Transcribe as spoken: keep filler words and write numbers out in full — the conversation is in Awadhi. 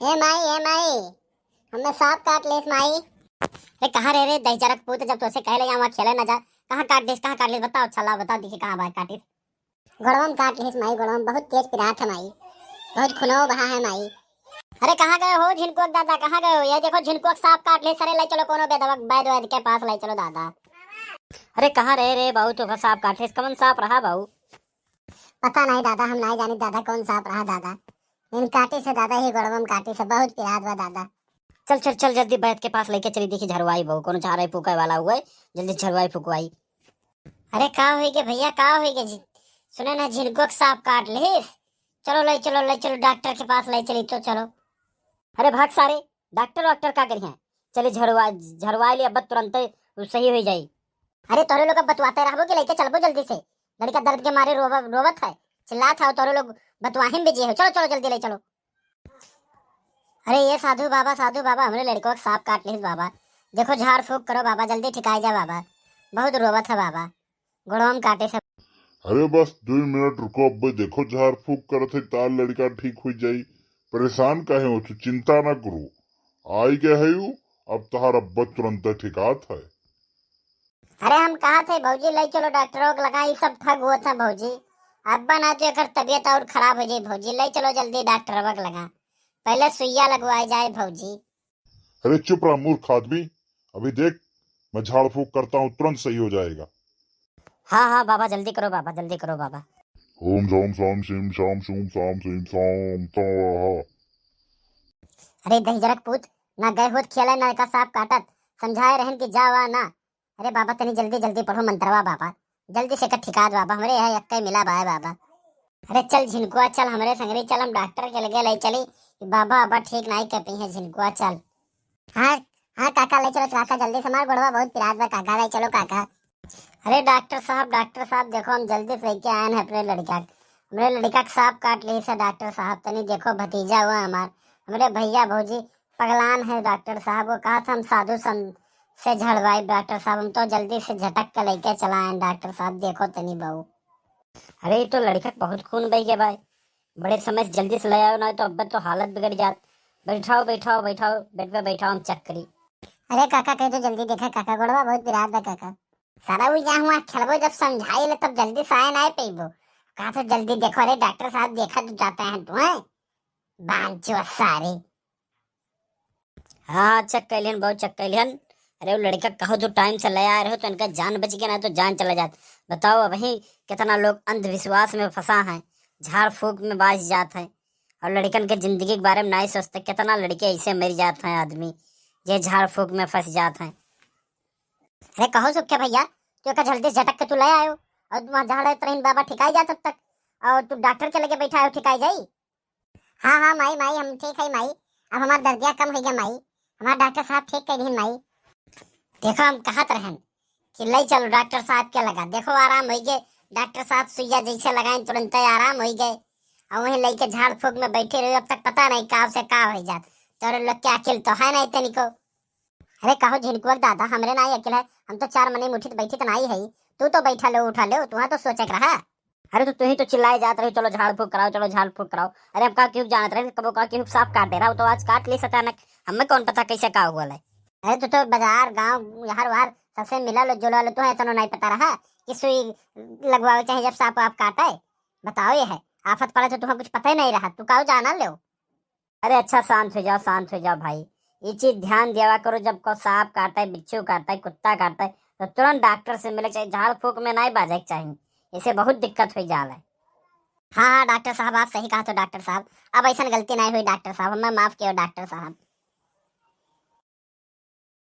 ए माई, ए माई, हमें सांप काट लेस माई। ए, कहाँ रे, रे दहिजरक पूत, जब तोसे कहले यहाँ खेले ना जा, कहाँ काट लेस, कहाँ काट लेस, बताओ, अच्छा लाओ, बताओ, देखी कहाँ बाय काटिस। गोड़वा में काट लेस माई, गोड़वा में बहुत तेज पिरात है माई, बहुत खुनो बहा है माई। अरे कहाँ गए हो झिनकुआ के दादा, कहाँ गए हो? ये देखो झिनकुआ के सांप काट लेस, अरे ले चलो कोनो बेदवा, वैद वैद के पास ले चलो दादा। अरे कहाँ रे, रे बाऊ, तोका सांप काट लेस, कवन सांप रहा बाऊ? पता नहीं दादा, हम नहीं जानी दादा कौन सांप रहा दादा, लेकिन काटिस दादा, ही गोड़वा में काटिस, बहुत पिरात बा दादा। चल चल चल, जल्दी वैद के पास लेके चली, देखी झरवाई बाऊ, कोनो झाड़े फूके वाला हुए, जल्दी झरवाई फुकवाई। अरे का होई गे भैया, का होई गे जी? सुने ना, झिनकुआ के सांप काट लेस। चलो ले चलो, ले चलो डॉक्टर के पास ले चली तो चलो। अरे भाग सारे, डॉक्टर वॉक्टर का करिहैं? चली झरवा, झरवाई ले अब तुरंते उ सही होइ जाई। अरे तोरे लोग अब बतवाते रहबो कि लेके चलबो जल्दी से? लड़का दर्द के मारे रोवा, रोवत है, चिल्लात है, तोरे लोग बतवाही में बिजी हो। चलो चलो जल्दी ले चलो। अरे ये साधु बाबा, साधु बाबा, हमरे लड़को के सांप काट लेस बाबा। देखो झाड़ फूक करो बाबा, जल्दी ठिकाई जा बाबा, बहुत रोवत है बाबा, गोड़वा में काटे से। अरे बस दुई मिनट रुको, अब्बे देखो झाड़ फूक करत है, तार लड़का ठीक होइ जाई। परेशान काहे हो तू, चिंता ना करो, आई गए है यू, अब तहार अब्बा तुरंत ठिकात है। अरे हम कहत है भौजी, ले चलो डॉक्टरों के लगा, ई सब ठग होत है भौजी। अब्बा ना तो एकर तबीयत और खराब हो जाई भौजी, ले चलो जल्दी डॉक्टरवा के लगा, पहले सुइया लगवाए जाए भौजी। अरे चुप रहा मूर्ख आदमी, अभी देख मैं झाड़ फूक करता हूँ, तुरंत सही हो जाएगा। हाँ हाँ बाबा, जल्दी करो बाबा, जल्दी करो बाबा। ओम झम सम शिम शम शुम साम सिम साम स्वाहा। अरे दहिजरक पूत, ना गए होत खेले ना का सांप काटत, समझाए रहन कि जावा ना। अरे बाबा तनी जल्दी जल्दी पढ़ो मंत्रवा बाबा, जल्दी से कर ठिकात बाबा, हमरे यहाँ यक्के मिला बाय बाबा। अरे चल झिनकुआ चल, हमरे संगरी चल, हम डॉक्टर के लगे ले चली, बाबा अब ठीक नाई कर पई है झिनकुआ चल। हाँ हाँ काका, ले चलो काका, जल्दी से, हमार गोड़वा बहुत पिरात बा काका, ले चलो काका। अरे डॉक्टर साहब, डॉक्टर साहब, देखो हम जल्दी से लेके आए हैं अपने लड़का के, हमरे लड़का के सांप काट लेस है डॉक्टर साहब, तनी देखो भतीजा हुआ हमार, हमरे भैया भौजी पगलान है डॉक्टर साहब, वो कहा था हम साधु संत से झड़वाई डॉक्टर साहब, हम तो जल्दी से झटक के लेके चला आए डॉक्टर साहब, देखो तनी बहू। अरे ये तो लड़का के बहुत खून बह गया भाई, बड़े समय से जल्दी से ले आओ ना तो अब तो हालत बिगड़ जात। बैठाओ बैठाओ बैठाओ, बेड पे बैठाओ, हम चेक करी। अरे काका कह दो जल्दी देखा काका, गोड़वा बहुत पिरात बा काका। सारा वो यहाँ हुआ खेलबो, जब समझाई ले तब जल्दी से आए ना पइबो। कहा तो जल्दी देखो, अरे डॉक्टर साहब देखा तो जाता है तू, हैं? बांचो सारे। हाँ हाँ चेक कैलिहन, बहुत चेक कैलिहन। अरे वो लड़का कहो तो टाइम से ले आ रहे हो तो इनका जान बच गया, ना तो जान चला जात। बताओ अबही कितना लोग अंधविश्वास में फंसा है, झाड़ फूक में बाज जात है, और लड़कन के जिंदगी के बारे में नहीं सोचते। कितना लड़के ऐसे मर जात हैं आदमी, ये झाड़ फूक में फंस जात हैं। अरे कहो सुखे भैया, तू एका जल्दी झटक के तू ले आयो, और वहाँ झाड़े तरहीन बाबा ठिकाई जा तब तक, और तू डॉक्टर के लगे बैठा हो ठिकाई जाई। हाँ हाँ माई, माई हम ठीक है माई, अब हमार दर्दिया कम हो गया माई, हमार डॉक्टर साहब ठीक कह दिहन माई। देखो हम कहत रहन कि ले चलो डॉक्टर साहब के लगा, देखो आराम हो गए, डॉक्टर साहब सुइया जैसे लगाए तुरंत आराम हो गए, और वहीं लेके झाड़ फूक में बैठे रहो, अब तक पता नहीं का से का हो जात। तोरे लोग के अकिल तो है नहीं तनिको। अरे कहो झिनकुआ के दादा, हमरे नाई अकिल है, हम तो चार मने मुठित बैठित नाई है, तू तो बैठा लो उठा लो, तुहा तो सोचे के रहा। अरे तो तू ही तो चिल्लाए जात रही, चलो झाड़ फूक कराओ, चलो झाड़ फूक कराओ। अरे हम का केहू जानत रहे, कबो का केहू सांप काट दे रहा, वो तो आज काट लेस अचानक, हमें कौन पता कैसे का हुआ है। अरे तू तो बाजार गांव हर वार सबसे मिला लो जुला लो, तुहा इतना नहीं पता रहा कि सुई लगवावे चाहे जब सांप आप काटे। बताओ ये है, आफत पड़े तो तुहा कुछ पता ही नहीं रहा, तू का जाना ले। अरे अच्छा शांत हो जाओ, शांत हो जाओ भाई। ये चीज ध्यान देवा करो, जब को सांप काटे, बिच्छू काटे, कुत्ता काटे, तो तुरंत डॉक्टर से मिले के चाहिए, झाड़ फूक में नहीं बाजे के चाहिए, इसे बहुत दिक्कत हो जाला है। हाँ हाँ डॉक्टर साहब, आप सही कहा तो डॉक्टर साहब, अब ऐसा गलती नहीं हुई डॉक्टर साहब, हमें माफ कियो डॉक्टर साहब।